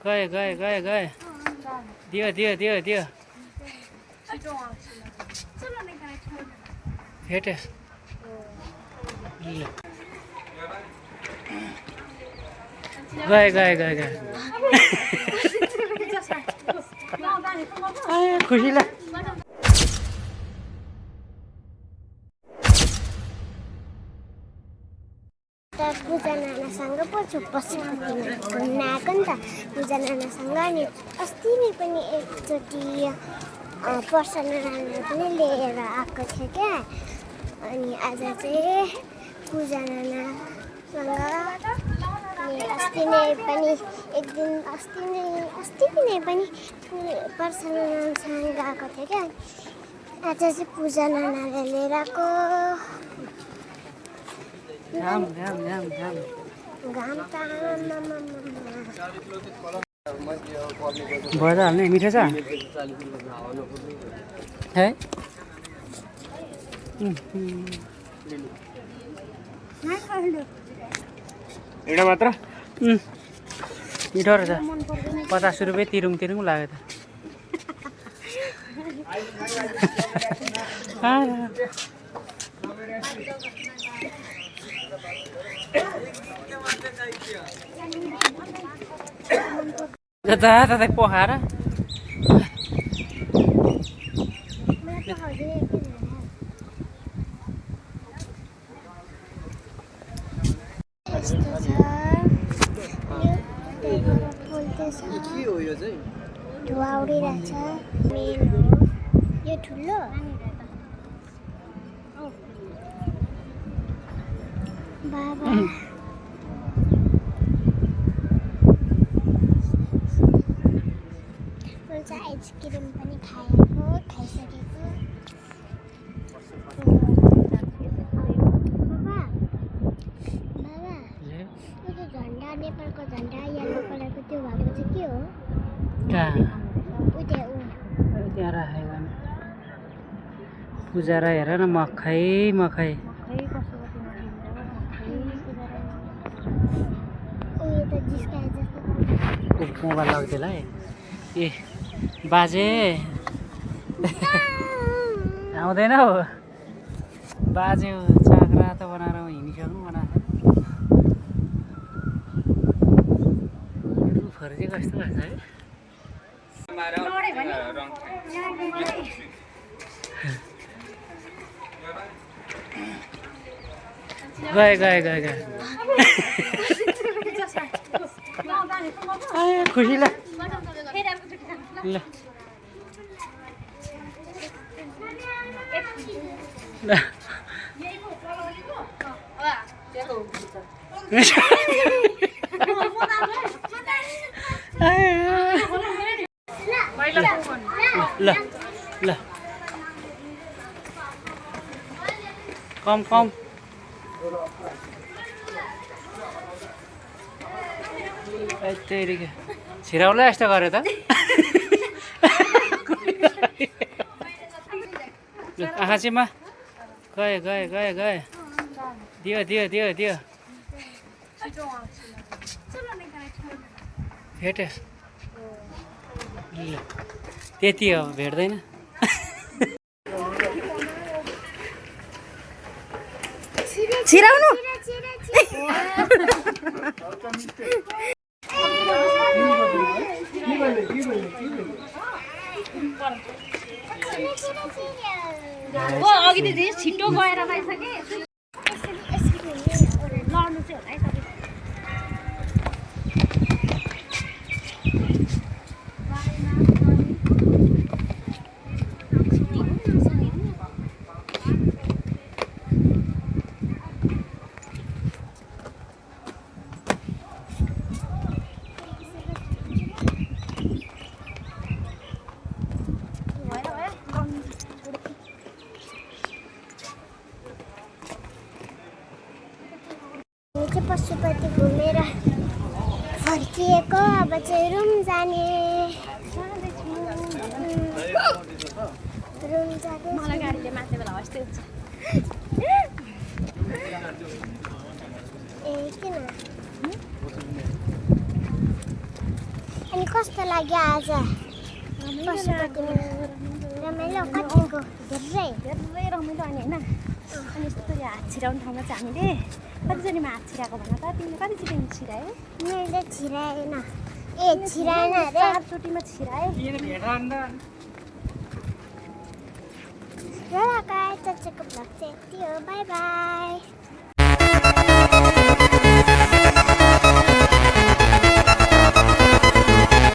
गए गए गए गए दियो दियो दियो दियो भेटे गए गए गए गए खुसी ला पूजा नानासँग पो बसेको घुम्न आएको नि त पूजा नानासँग अनि अस्ति नै पनि एकचोटि पर्सन नानालाई पनि लिएर आएको थियो क्या अनि आज चाहिँ पूजा नानासँग अनि अस्ति नै पनि पर्सन नानासँग गएको थियो क्या आज चाहिँ पूजा नानाले लिएर आएको घाम घाम घाम घाम घाम त भएर हाल्ने मिठो छ है एउटा मात्र मिठो रहेछ 50 रुपियाँ तिरुङ लाग्यो त जता पोखाएर धुवा उडिरहेछ मेन हो यो ठुलो बाबा हुन्छ आइसक्रिम पनि खाइसकेको बाबा बाबा यो त झन्डा नेपालको झन्डा येल्लो कलरको त्यो भएको चाहिँ के हो त्यहाँ राखेको पूजा र हेर न मखै मखै मोबाइल लाग्थ्यो है ए बाजे आउँदैन हौ बाजे चाक्रा त बनाएर हिँडिसक्नु बनाएको रुखहरू चाहिँ कस्तो भएको छ है गए गए गए गए खुसी ला ल ल ल कम कम छिराउला यस्तो गऱ्यो त आँखा चिमा गए गए गए गए दियो दियो दियो दियो भेटे त्यति हो भेट्दैन छिराउनु अघि त छिटो गएर रहेछ कि लड्नु चाहिँ होला है तपाईँ पशुपति घुमेर फर्किएको अब चाहिँ रुम जाने रुम जाँदै मलाई गाडीले माथि बेला यस्तै हुन्छ ए किन अनि कस्तो लाग्यो आज पशुपतिमा रमाइलो कतिको धेरै धेरै रमाइलो अनि होइन अनि यस्तो यो हात छिराउने ठाउँमा चाहिँ हामीले कतिजनामा हात छिराएको भन त तिमीले कतिचोटि छिरायो मैले छिराएन छिराएन अरे 4 चोटिमा छिराए ल गाइस आजको भ्लग चाहिँ यति हो बाई बाई